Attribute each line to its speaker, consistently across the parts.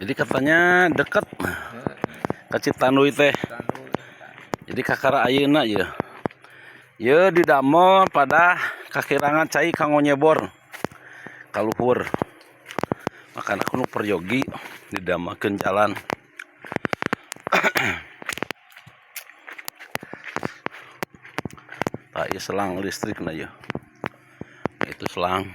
Speaker 1: Jadi katanya deket ke Citanduy teh. Jadi kakara ayeuna ya. Ye didamel pada kakirangan cai kanggo nyebor ka luhur. Makana ku nu peryogi didamelkeun jalan. Tah, ieu selang listrik na ieu. Itu selang.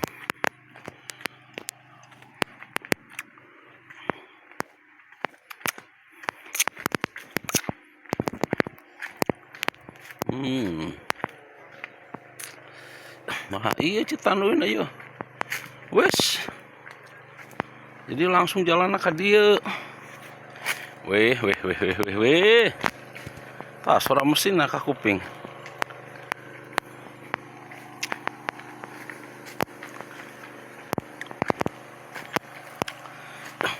Speaker 1: Nah, iya Citanduy na ieu. Wes. Jadi langsung jalan ka dieu. Weh, weh, weh, weh, weh, weh. Tah, suara mesin ka kuping.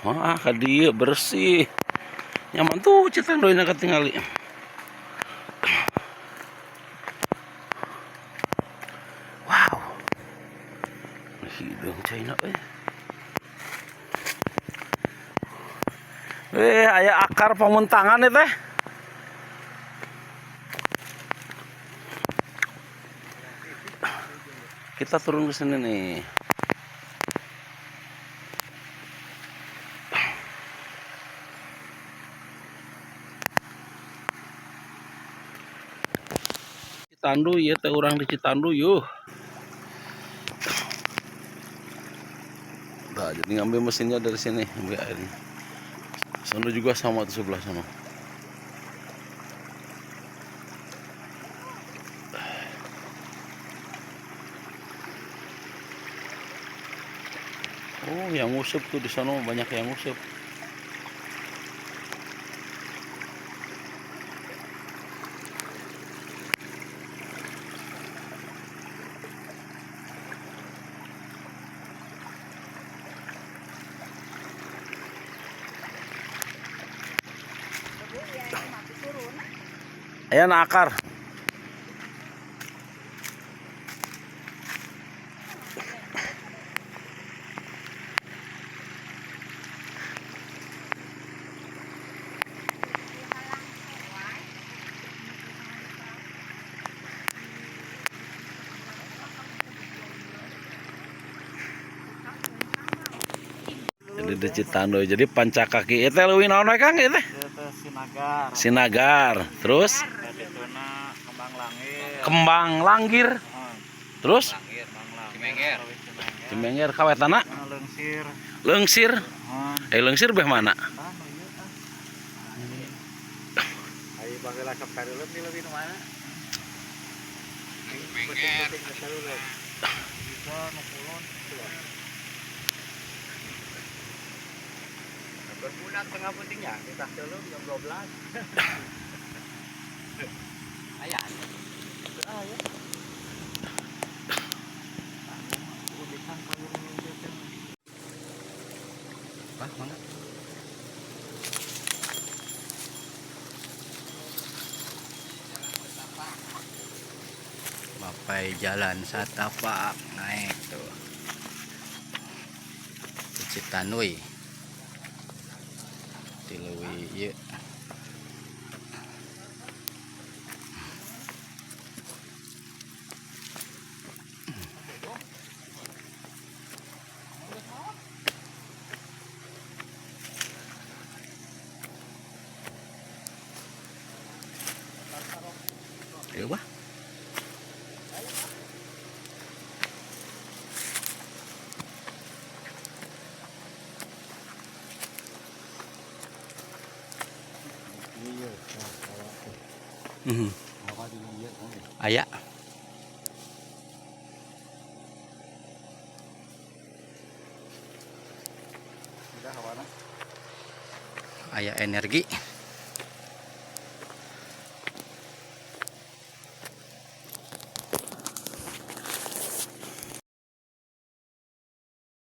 Speaker 1: Wah, ka dieu bersih. Nyaman tuh Citanduy na katingali. Wow. Hideung caina euy. Eh, aya akar pamuntangan ya teh. Kita turun ke sini nih. Citanduy ya teh, urang di Citanduy yuh. Nah, jadi ngambil mesinnya dari sini, ambil airnya. Sana juga sama tuh, sebelah sana. Oh, yang nguseup tuh di sana banyak yang nguseup. Aya na akar. Jadi di Citanduy. Jadi pancakaki itu leuwih naon we, Kang, ieu teh?
Speaker 2: Itu teh Sinagar.
Speaker 1: Sinagar. Terus
Speaker 2: Kadituna Kembang Langir.
Speaker 1: Kembang Langgir.
Speaker 2: Oh,
Speaker 1: Terus
Speaker 2: Kembang Langir. Leuwih Cimenger.
Speaker 1: Cimenger kawetana
Speaker 2: Nah, Leungsir.
Speaker 1: Leungsir.
Speaker 2: Oh,
Speaker 1: Eh, leungsir beh mana?
Speaker 2: tah nu ieu tah. Ayo baheula sok sareuleum di leuwih nu mana? Cimenger. Bisa nu kulon. Berbulan tengah pentingnya, kita celum jam 12. Aya. Aya.
Speaker 3: Wah, mangga. Bapai jalan satapak naik tuh. Ke Citanduy. Di leuwih ieu. Ayo, bah. Aya. Aya energi.